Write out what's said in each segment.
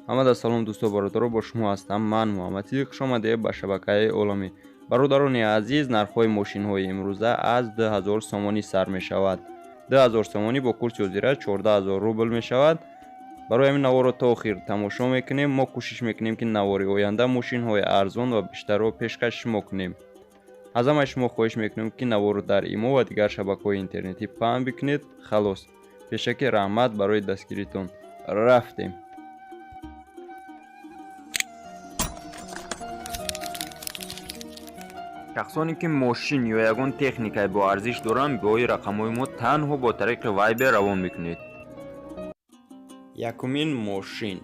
Ҳамада салом дӯсто бародаро, бо шумо ҳастам ман Муҳаммад Сидиқ. Хуш омадед ба шабакаи Оламӣ. Бародарони азиз, нархҳои мошинҳои имрӯза аз 2000 сомонӣ сар мешавад. 2000 сомонӣ бо курси ҳозира 14000 рубл мешавад. Барои ҳамин наворро то охир тамошо мекунем. Мо кӯшиш мекунем, ки навори оянда мошинҳои арзон ва бештарро пешкаш шумо кунем. Аз ҳамаи шумо хоҳиш мекунем, ки наворро дар имо ва дигар шабакаҳои интернетӣ паҳн бикунед. Халос. Пешакӣ раҳмат барои дастгиритон. Рафтем. Шахсоне ки мошин ё ягон техникаи боарзиш доранд, баҳои рақамҳои мо танҳо бо тариқи Viber равон мекунед. Якумин мошин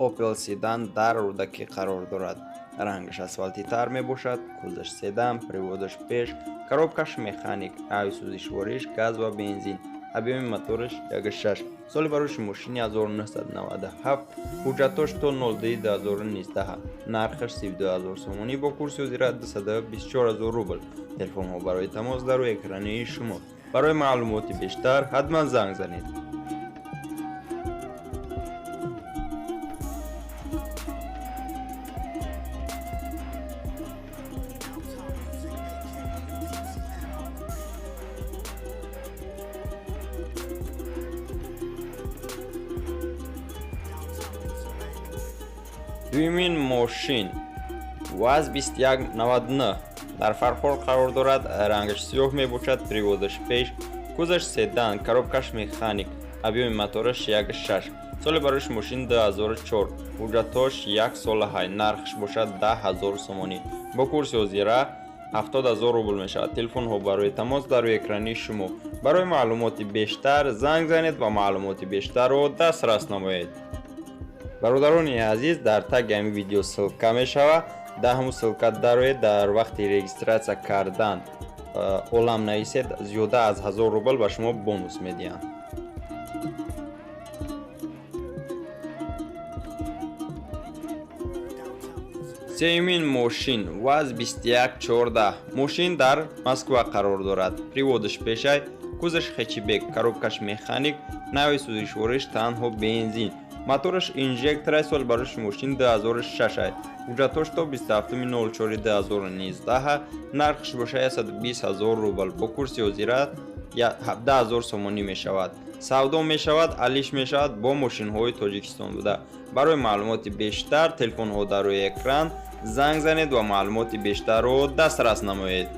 Opel Sedan дар Рӯдакӣ қарор дорад. Рангаш асфалтитар мебошад, кузаш седан, приводаш пеш, коробкаш механик, нави сӯзишвориш газ ва бензин, объёми мотораш 1.6. Соли барои мошини 1997, ҳуҷҷатош то 02/2019, нархаш 32000 сомонӣ, бо курси ҳозира 224000 рубл. Телефонҳо барои тамос дар рӯи экрани шумо. Барои маълумоти бештар ҳатман занг занед. Дуюмин мошин ВАЗ 2199 дар Фархор қарор дорад. Рангаш сиёҳ мебошад, приводаш пеш, кузаш седан, коробкаш механик, объёми мотораш 1.6. Соли барои мошин 2004, ҳуҷҷатҳош як сола ҳай, нархш бошад 10000 сомонӣ, бо курси ҳозира 70000 рубл мешавад. Телефонҳо барои тамос дар рӯи экрани шумо. Барои маълумоти бештар занг занед ва маълумоти бештарро дастрас намоед. Бародарони азиз, дар таги ҳамин видео ссылка мешавад. Дар ҳамун ссылка дароед, дар вақти регистрация кардан олам нависед, зиёда аз 1000 рубл ба шумо бонус медиҳанд. Сеюмин мошин ВАЗ 2114. Мошин дар Москва қарор дорад. Приводаш пешай, кузаш хэтчбек, коробкаш механик, нави сӯзишвориш танҳо бензин. Мотораш инжектор, сол барои мошин 2006. Ҳуҷҷатҳош то 27.04.2019, нархш бошад 120000 рубл, бо курси ҳозира 17000 сомонӣ мешавад. Савдо мешавад, алиш мешавад бо мошинҳои Тоҷикистон буда. Барои маълумоти бештар телефонҳо дар рӯи экран, занг занед ва маълумоти бештарро дастрас намоед.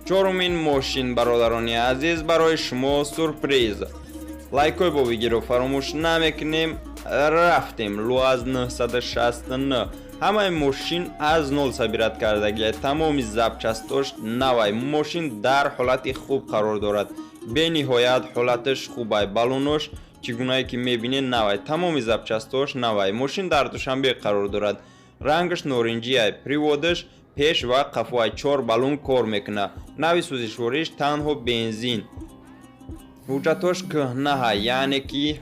Чорумин мошин, бародарони азиз, барои шумо сюрприз. Лайкҳои бобигиро фаромӯш намекунем. Рафтем. ЛуАЗ 969. Ҳамаи мошин аз нол собират кардагия, тамоми запчастош навай. Мошин дар ҳолати хуб қарор дорад. Бениҳоят ҳолаташ хубай. Балонош чӣ гунае ки мебинед навай. Тамоми запчастош навай. Мошин дар Душанбе қарор дорад. Рангаш норинҷиай, приводаш пеш ва қафоай, 4 баллон кор мекунад. Нави сӯзишвориш танҳо бензин. Ҳуҷҷатҳош кӯҳнаҳай, яъне ки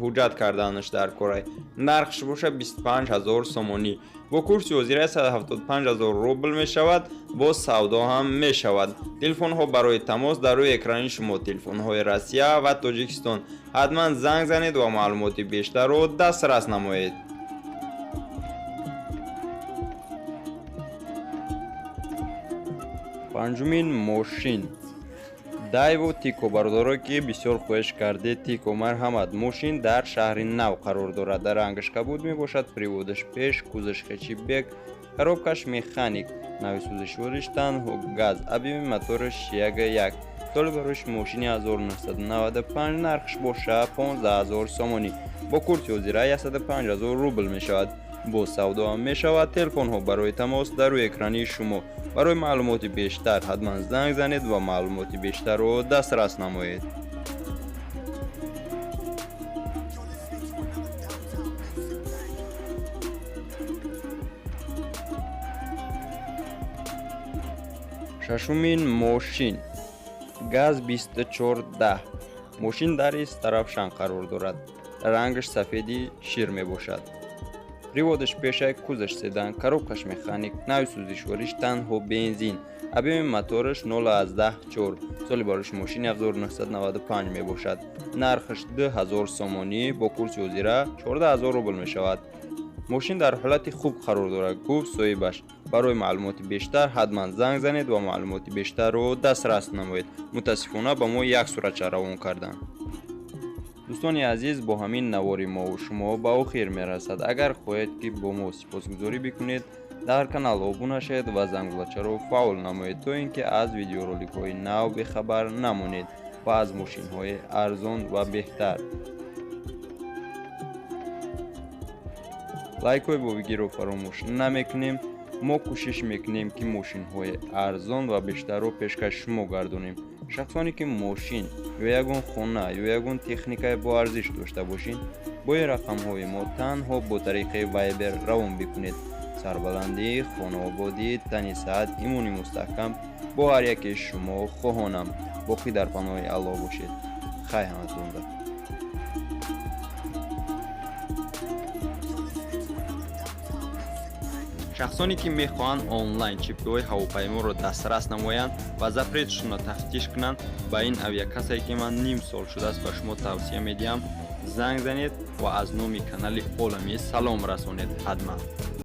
ҳуҷҷат карданаш дар корай. Нархш бошад 25000 сомонӣ. Бо курси ҳозира 175000 рубл мешавад, бо савдо ҳам мешавад. Телефонҳо барои тамос дар рӯи экрани шумо, телефонҳои Россия ва Тоҷикистон. Ҳатман занг занед ва маълумоти бештарро дастрас намоед. Панҷумин мошин Дайво Тико. Бародарое ки бисёр хоҳиш кардед, Тико, марҳамат. Мошин дар шаҳри Нав қарор дорад. Рангаш кабуд мебошад, приводаш пеш, кузаш хэтчбек, коробкаш механик, нави сӯзишвориш танҳо газ, объёми мотораш 1.1. Соли барои мошини 1995, нархш бошад 15000 сомонӣ, бо курси ҳозира 105000 рубл мешавад. Бо савдо ҳам мешавад. Телефонҳо барои тамос дар рӯи экрани шумо. Барои маълумоти бештар ҳатман занг занед ва маълумоти бештарро дастрас намоед. Шашумин мошин ГАЗ 2410. Мошин дар Истаравшан қарор дорад. Рангаш сафеди шир мебошад. Приводаш пешай, кузаш седан, коробкаш механик, нави сӯзишвориш танҳо бензин. Объёми мотораш 0,4. Соли барош мошини 1995 мебошад. Нархаш 2000 сомонӣ, бо курси ҳозира 14 000 рубл мешавад. Мошин дар ҳолати хуб қарор дорад, гуфт соҳибаш. Барои маълумоти бештар ҳатман занг занед ва маълумоти бештарро дастрас намоед. Мутаассифона, ба мо як суратча равон карданд. Дӯстони азиз, бо ҳамин навори мову шумо ба охир мерасад. Агар хоҳед, ки бо мо сипосгузорӣ бикунед, дар канал обуна шавед ва зангулачаро фаъол намоед, то ин ки аз видеороликҳои нав бехабар намонед ва аз мошинҳои арзон ва беҳтар. Лайкҳои бовигиро фаромӯш намекунем. Мо кӯшиш мекунем, ки мошинҳои арзон ва бештарро пешкаши шумо гардонем. Шахсоне ки мошин ё ягон хона ё ягон техникаи боарзиш дошта бошед, бо ин рақамҳои мо танҳо бо тариқи Вайбер равон бикунед. Сарбаландӣ, хонаободӣ, тани саҳат, имони мустаҳкам бо ҳар яке шумо хоҳонам. Боқӣ дар паноҳи Аллоҳ бошед. Хай ҳаматонда. Шахсоне ки мехоҳанд онлайн чиптаҳои ҳавопайморо дастрас намоянд ва запретшонро тафтиш кунанд, ба ин авиакассае, ки ман ним сол шудааст ба шумо тавсия медиҳам, занг занед ва аз номи канали Олами салом расонед ҳатман.